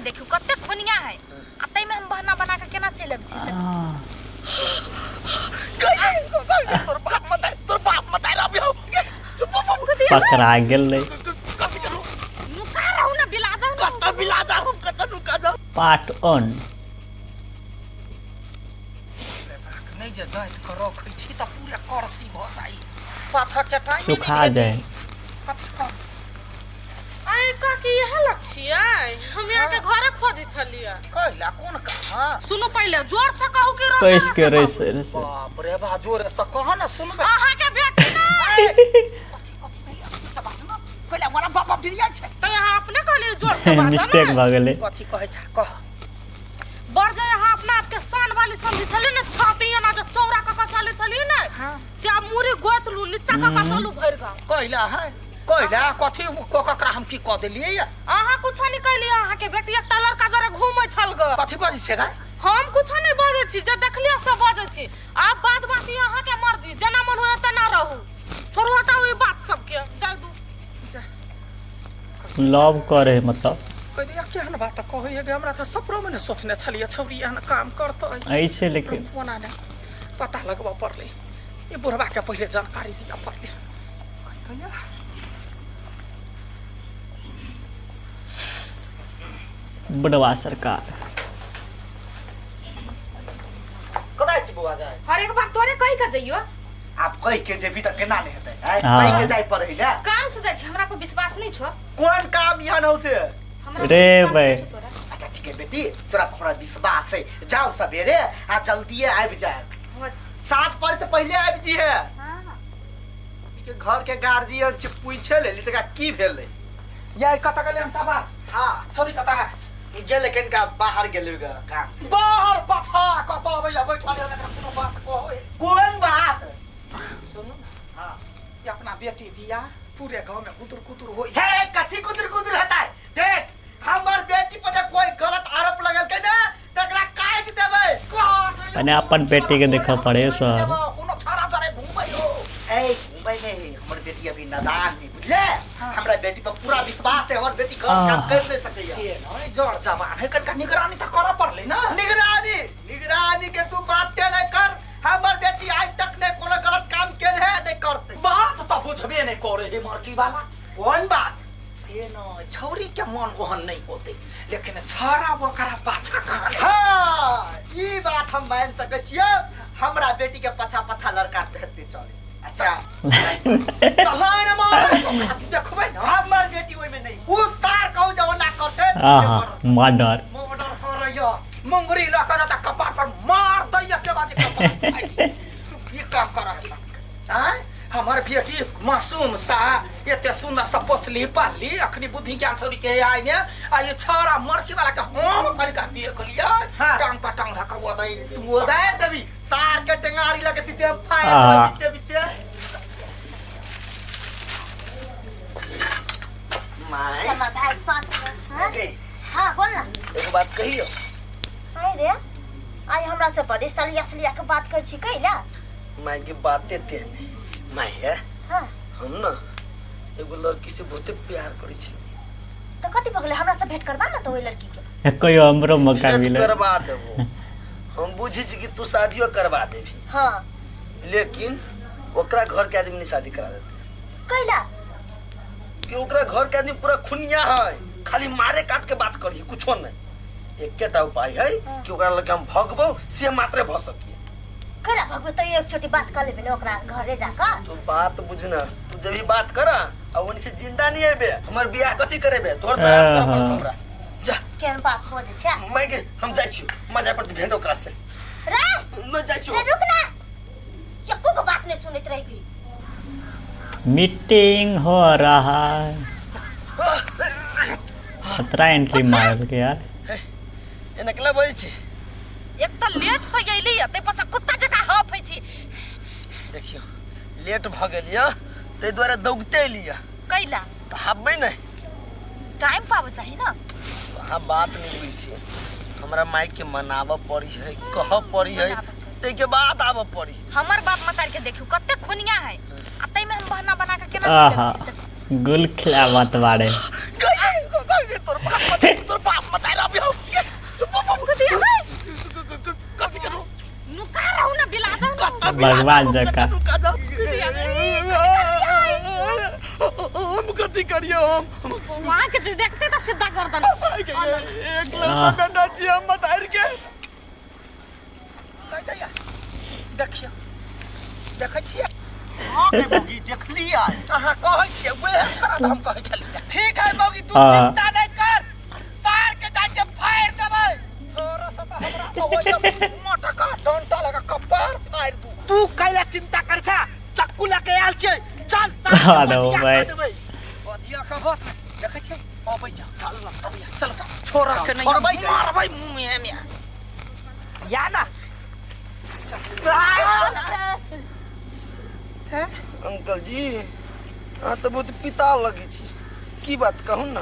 देखियो कते खुनिया है आ तै में हम बहाना बना के केना चलि अबै छी से। तोर बाप मत आए, तोर बाप मत आए अभी हम पकड़ा गेलै। कथी करू? नुका रहू ना, बिला जाऊ ना। कतऽ बिला जा हम, कतऽ नुका जा? पार्ट वन। नहि जे जाइत के रखै छी तऽ पूरा करसी भऽ जाइ, पाथर के टाइम। सुखा जाए। कथी कर? आइ काकी, इएह लग छियै? हम यहाँ के घरे खोजै छलियै। कैला, कोन काम? सुनू, पहिले जोर से कहू कि रसे कैस के रसे कहू? रैसे रैसे। बाप रे बा, जोरे से कह न, सुनबै। अहाँ के बेटी ने कथी कथी भेलै? अथी से बात न कैला, वाला बाप बाप डिरिया छै। तऽ यहाँ अपने कहलियै जोर से बाजऽ। मिस्टेक ने भऽ गेलै। कथी कहै छ, कह। बड़ जे अहाँ अपना आपके शान वाली समझै छलियै ने, छाती एना जे चौड़ा कऽ कऽ चलै छलियै ने, से आब मुड़ी गोति लू, नीचा कऽ कऽ चलू भरि गाँव। कैला है, कैला कथी ककरा हम की कऽ देलियै या? अहाँ कुछो नहि कहलियै, अहाँके बेटी एकटा लड़का जरे घूमै छल ग। कथी बाजै छै गाय? हम कुछो नहि बाजै छी, जे देखलियै से बाजै छी। आब बाद बाकी अहाँके मर्जी, जेना मन होइए तेना रहू। छोड़ू, हटाउ ई बात सबके, जाय दू। लव करे मतलब। कह दिया, केहन बात कहै है गे? हमरा तऽ सपनोमे नहि सोचने छलियै छौरी एहन काम करतै। अछि लेकिन। कोना नहि पता लगबऽ पड़लै, ई बुढ़बाके पहिले जानकारी दिअ पड़लै। कहिया? बुढ़वा सरकार। कतऽ छी बौआ गै? हर एक बात तोरे कहि के जइयो। आब कहि के जेबी तऽ केना नहि हेतै आँय? हाँ। कहि के जाय पड़ै ने। काम से जाइ छी, हमरा पर विश्वास नहीं छो? कोन काम एहन हौ से? हमरा पर रे विश्वास बे। नहीं छौ तोरा? अच्छा ठीक है बेटी, तोरा पर हमरा विश्वास है। जाओ सवेरे आ जल्दिए आबि जाए। हाँ। साँझ पड़े से पहिले आबि जिहे। हाँ। के घर के गार्जियन छै, पूछे लेली तकरा की भेलै। या, कतऽ गेलै हम साबा? हाँ। छौरी कतऽ है? गेलै कनिका बाहर गेलै ग काम से। बाहर पठा, कतऽ अबैया बैठल है, एकरा कोनो बात कहै। कोन बात? सुनू ने। हाँ। ई अपना बेटी दिया पूरे गाँव में कुतुर कुतुर होई। हे, कथी कुदुर कुदुर हेतै? देख, हमर बेटी पर जे कोई गलत आरोप लगेलकै ने, तकरा काटि देबै। मने अपन बेटी के देखऽ पड़े सर। कोनो छाड़ा जरे घूमै हो। ए, घूमै नहीं है, हमर बेटी अभी नादान है, बुझले? हमरा बेटी पर पूरा विश्वास है, हमर बेटी गलत काम कर नहीं सकैया। से नहीं, जर जवान है, कनिका निगरानी तऽ करऽ पड़लै ने। निगरानी, निगरानी के तू बाते नहीं कर। हमर बेटी आज तक नहीं कोनो गलत काम केने है, नहीं करते। बात तऽ बुझबे नहीं करे है मरकी वाला। कोन बात? से नहीं, छौरी के मन ओहन नहीं होते, लेकिन छाड़ा ओकरा पाछा कहाँ नहीं। हाँ, ई बात हम मान सकै छियै, हमरा बेटी के पछा पछा लड़का चढ़ते चले। अच्छा। तऽ लाइन मारे तऽ ओकरा देखबै ने। हमर बेटी ओहिमे नहीं, उ सार कहू जे ओना करते। आहा, मर्डर। मर्डर करैया, मुंगरी लऽ कऽ जाता कपार पर मार दैया के बाजे कपार फाटि। की काम करत आँय? हमर बेटी मासूम सा, एते सुंदर सा पोसली पालली, अखनी बुद्धि ज्ञान छोड़ी के आइ ने आ ये छौड़ा मरखी वाला के हम कनिका देख लियै। हाँ। टांग पर टांग धक्का ओदै। तू ओदाय देबी, तार के टेंगारी लगे सीधे हम फाड़ आहा। देबै बीचे बीचे। माय। चल भाई साथ में, हाँ? गे, हाँ, बोल ना। एगो बात कहियो। आइ रे आइ, हमरा से बड़ी सलिया सलिया के बात कर छी, कैला? माय के बाते तेहन है माय है। हाँ। हम ना एगो लड़की से बहुते प्यार करै छी। तो कथी भगले? हमरा से भेंट करबा ना तो ओहि लड़की के। कहियो हमरो मौका भेंट मिले। करवा देबो। हम बुझै छी कि तू शादियो करवा देबी। हाँ। लेकिन ओकरा घर के आदमी नहीं शादी करा देते। कैला? कि ओकरा घर के आदमी पूरा खुनिया है, खाली मारे काट के बात करी, कुछो नहीं। एकेटा उपाय है कि ओकरा लगे हम भगबो, से मात्रे भ सकिए। कैला भगबे? तो एक छोटी बात कर लेबे ने ओकरा घरे जाकर। तू बात बुझना, तू जब भी बात कर आ ओनी से जिंदा नहीं आबे, हमर बियाह कथी करेबे? तोहर श्राद्ध करऽ पड़त हमरा। जा। केहन बात बजै छै? मैं के हम जाइ छी, मैं जाय पड़त भेंट ओकरा से। रे। न जाइ छी। रे, रुक ना, एको गो बात नहीं सुनैत रही। मीटिंग हो रहा है। खतरा एंट्री मारल के यार। एना केला बोलै छी? एक तऽ लेट से अयली है, ताहि पर से कुत्ता जकाँ हफै छी। देखियौ, लेट भऽ गेल यऽ, ताहि दुआरे दौगते एलियै। कैला? तऽ हाफबै नहि? टाइम पाबऽ चाही ने। अहाँ बात नहि बुझै छियै, हमरा मायके मनाबऽ पड़ी है, कहऽ पड़ी है, ताहिके बाद आबऽ पड़ी। हमर बाप मतार के देखियो कते खुनिया है, आ ताहि में हम बहाना बना के केना चलि आहा। अबै छी से। गुल खिलावत बाड़े। गई गई गई, तोर बाप मत, तोर बाप मत आइ अभी। भगवान जकाँ। हम कथी करियो हम वहाँ के जे देखते तऽ सीधा गर्दन एक लड़का बेटा छी हम बताइर के देखियौ देखै छियै हाँ के बौगी देखलियै अहाँ कहै छियै उएह छोड़ा तऽ हम कहै छलियै ठीक है बौगी तू हाँ। चिंता नहीं कर तार के जाके फाड़ देबै थोड़ा सा तऽ हमरा अबैया मोटका डंटा लगा कपार फाड़ि दू तू कैला चिंता कर छा चक्कू लके आयल छै चल तार के अरे बतिया भाई। कऽ देबै। बधिया के बात में देखै छियै अबैया चल ना अबैया चल चल छोड़ा के नहीं छोड़बै नहीं। मारबै मुँह में एने या ना अंकल जी अहाँ तऽ बहुत पिता लगै छी की बात कहू ने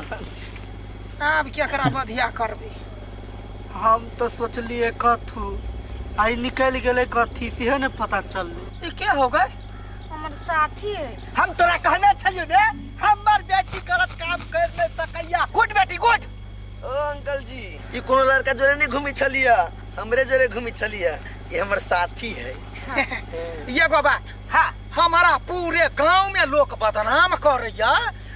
आब केकरा बधिया करबै हम तो सोचलिए कथू आई निकल गेलै कथी सेहे ने पता चललै ई के हो गए हमर साथी है हम तोरा कहने छलियो ने हमर बेटी गलत काम कर नहीं सकैया गुड बेटी गुड ओ अंकल जी ई कोनो लड़का जोरे नहीं घूमी छलिया हमरे जोरे घूमी छलिया ई हमर साथी है एगो बात हाँ हमारा पूरे गांव में लोग बदनाम करैया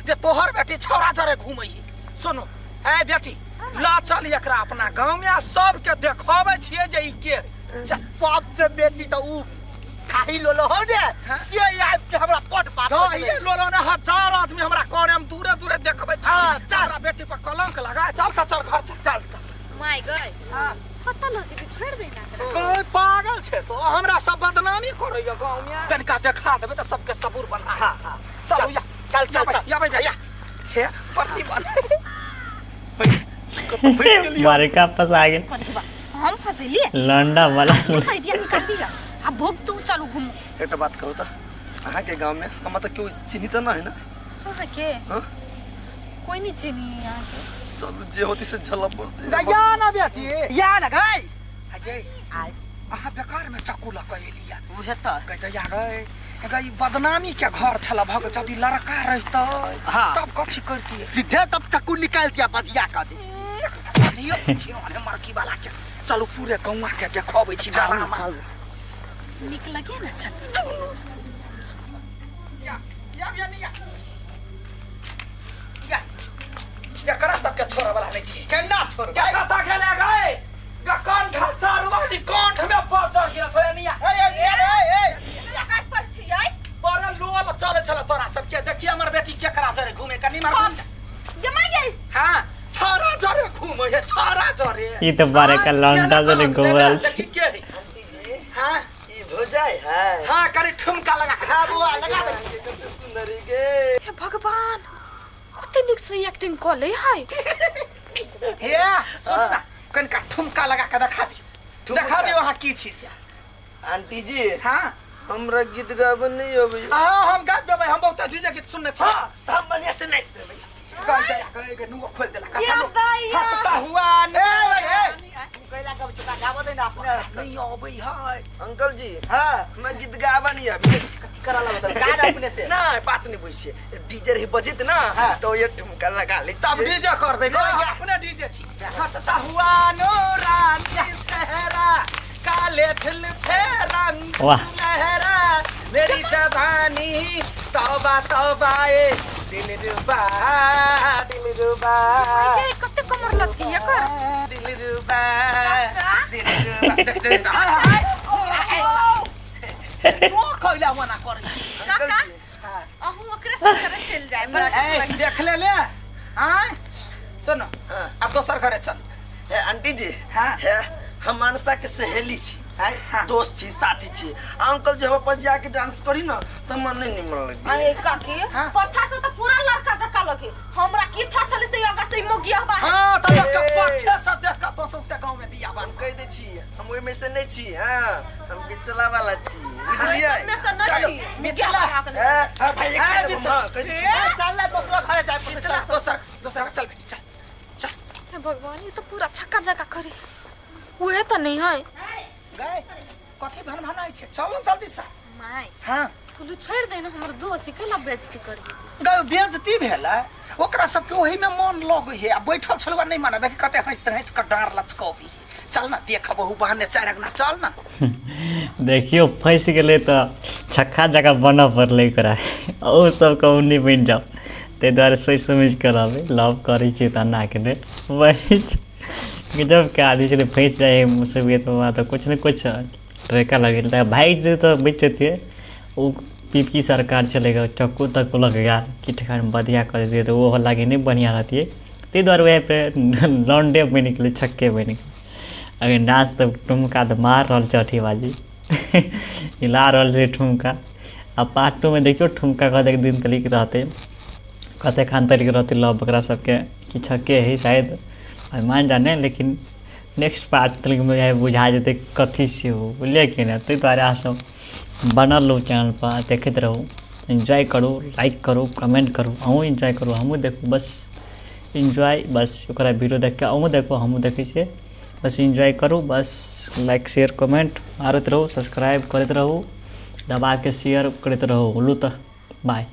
जे तोहर बेटी छौड़ा जरे घूमै है सुनो ए बेटी ला चल एकरा अपना गांव में आ सबके देखबै छियै जे ई के है। चल सबसे बेसी तो ऊ खाही लोलो हो ने हाँ? ये आबि के हमरा पट बात दहिए लोलो ने हजार आदमी हमरा करे में दूरे दूरे देखबै छी हाँ, चल। हमरा बेटी पर कलंक लगा चल त चल घर चल चल चल माय गए हाँ। पता लग जेबी छोड़ दे ना एकरा। कोई पागल छै तो हमरा सब बदनामी करैया गांव में तनिका देखा देबै तऽ सबके सबूर बना हाँ हाँ चलो या चल चल चल या भाई या हे प्रतिबन कतऽ फँसि गेलियै बड़का फंसा गेल कथी बा हम फसेलिए लंडा वाला बस आइडिया निकाल लिया आ भोग तू चलू घूमू एकटा बात कहू तऽ अहाँके गाँवमे हमरा तऽ केओ चिन्ही तऽ नहि है ने अहाँ के हाँ? कोई नहीं चिन्ही यहाँ के चलू जे होती से झलक पड़तै या ना बेटी या ना गई अये अहाँ बेकार में चक्कू लऽ कऽ एलियै उहे तऽ कहते या गए गई बदनामी के घर छला भग यदि लड़का रहतै हाँ। तब कथी करतियै सीधे तब चक्कू निकाल के बदिया कर दे लियो छियो मरकी वाला के चलू पूरे गौवा के देखबै छी डरामा। निक लगे ना चल या या या या या एकरा सबके छोड़ऽ वाला नहि छी केना छोड़ क्या कथा खेले गए कंठ सारुवाली कंठ में बजर गेल छलै निया ए ए ए ए लगा पर छियै बड़ा लोल चले छल तोरा सबके देखिए हमर बेटी केकरा जरे घूमे कनी मार घूम जा ये माय गई हां छारा जरे घूमे हे छारा जरे ई तऽ बड़का लंडा जरे घूम रहल देखी छै के है हां ई भौजाइ है हां करी ठुमका लगा के हां बुआ लगा दे अहाँके कते सुन्दरी गे हे भगवान कते नीक से एक्टिंग कऽ ले हाय हे सुन ना कनिका ठुमका लगा के देखा दियो देखा दियो अहाँ की छी से आंटी जी हां हमरा गीत गाबऽ नहि अबैया हां हम गा देबै हम बहुत चीज गीत सुनने छी हाँ तऽ हम बढ़िआँ से नाचि देबै कह दे कह के नुआ खोल देला ये दैया हंसता हुआ ए ए तू कैला कब चुका गाबो दे ना अपने नहीं अबै है अंकल जी हां हमरा गीत गाबऽ नहि अबैया करा लगा तो गा ना अपने से ना बात नहीं बुझै छियै डीजे रही बजैत ना हाँ। तऽ ये ठुमका लगा लै तब छियै डीजे करबै नहीं, हम अपने डीजे छी हंसता हुआ नूरानी सहरा काले जुल्फे रंग वाह। सुनहरा मेरी जवानी तौबा तौबा ए दिल रुबा दिल रुबा ये कते कमर लचकी एकर दिल रुबा दिल रुबा देख देख हाय हाय तो कैला मना करै छी अंकल जी अहूँ ओकरे संग करे चलि जाए ए देख ले ले आय सुनो हाँ। अब दोसर घरे चल हे आंटी जी हाँ। हे हम मानसा के सहेली छी आय हाँ। दोस्त छी साथी छी आ अंकल जी हम अपन जाके डांस करी ना तऽ मन नहीं निमन लगे अरे काकी हाँ। पछा से तो पूरा लड़का जका लगे हमरा की था छले से योगा से मोगिया बा हाँ तो लोग के ए। पक्षे से देख के तो सबसे गांव में बियाह हम बन कह दै छी हम ओहिमे से नहीं छी हाँ हम बिचला वाला छी बुझलियै में से नहीं चलो, छी मिथिला। हे, हाँ भाई एक हाँ, साइड बिचला। हाँ, कह दै छी चल ले दोसरो घरे जाय पड़तै, चल चल दोसर दोसर चल बेटी चल चल हे भगवान ये तो पूरा छक्का जका करे उहे तऽ नहीं है गए कथी भन भनाइ छै चल न जल्दी से माय हाँ कुलू छोड़ दे ना हमर दोस्त केना बेइज्जती कर गए बेइज्जती भेलै ओकरा सबके ओही में मन लगै है आ बैठल छलुआ नहीं माने देखी कते हंसि हंसि के डाँर लचकबी चल ना देखबहु बहाने चारि अगना चल ना। देखियौ फँसि गेलै तऽ छक्का जकाँ बनऽ पड़लै ओकरा। ओ सब कहूँ नहि बनि जाउ, ताहि दुआरे सोचि समझि कऽ रहबै। लव करै छियै तऽ एना के नहि बचि गजबके आदमी छलै, फँसि जाइ हइ मुसीबतमे तऽ किछु ने किछु ट्रेका लगेल तऽ भागि जेतै तऽ बचि जैतियै। ओ पी सरकार छलै गऽ, चक्कू तक्कू लऽ कऽ गेल कि ठेकान बधिया कऽ दैतियै तऽ ओहो लागी नहि बढ़िआँ रहतियै। ताहि दुआरे वएह पे लौंडे बनि गेलै, छक्के बनि गेलै। अगर नाच तऽ ठुमका तऽ मार रहल छै, अठीबाजी हिला रहल छै ठुमका। आ पार्ट टूमे देखियौ ठुमका कतेक दिन तलिक रहतै, कतेक खान तलिक रहतै लव ओकरा सबके कि छक्के हइ शायद भगवान जाने। लेकिन नेक्स्ट पार्ट तलिक बुझा जेतै कथी से हो, बुझलियै कि नहि? ताहि दुआरे अहाँ सब बनल रहू चैनल पर, देखैत रहू, एन्जॉय करू, लाइक करू, कमेंट करू। अहूँ एन्जॉय करू, हमहूँ देखू, बस एन्जॉय बस ओकरा वीडियो देख कऽ अहूँ देखू, हमहूँ देखै छियै। बस एन्जॉय करू, बस लाइक शेयर कमेंट मारैत रहू, सब्सक्राइब करैत रहू, दबाके शेयर करैत रहू। बोलू तऽ बाय।